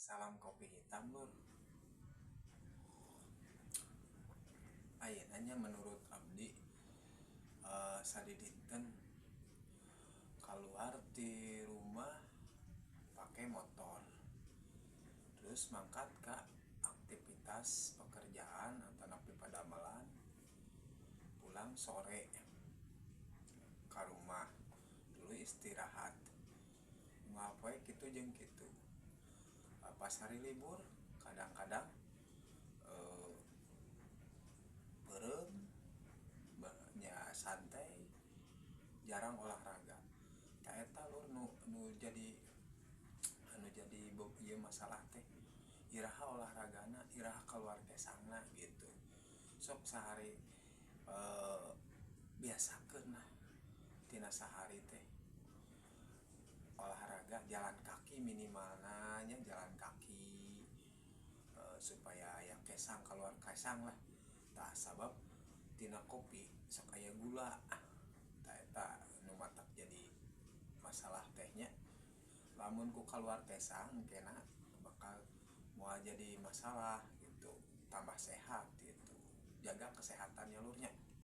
Salam kopi hitam, lur. Ayeuna nya menurut abdi, sadidinten keluar ti rumah pakai motor, terus mangkat ka aktivitas pekerjaan atanapi padamelan, pulang sore ka rumah dulu istirahat. Unggal poe kitu jeung kitu. Pas hari libur kadang-kadang beureum nya, santai, jarang olahraga. Tah, eta, lur, nu nu jadi anu jadi ieu masalah teh, iraha olahragana, iraha keluar kesangna gitu. Sok sehari biasakeun lah tina sehari teh olahraga jalan kaki minimalna nya, jalan kaki supaya aya kesang, keluar kesang lah. Tah, sabab tina kopi sok aya gula. Tah, eta nu matak jadi masalah teh nya. Lamun ku keluar kesang kena bakal moal jadi masalah gitu, tambah sehat gitu. Jaga kesehatannya, lur, nya.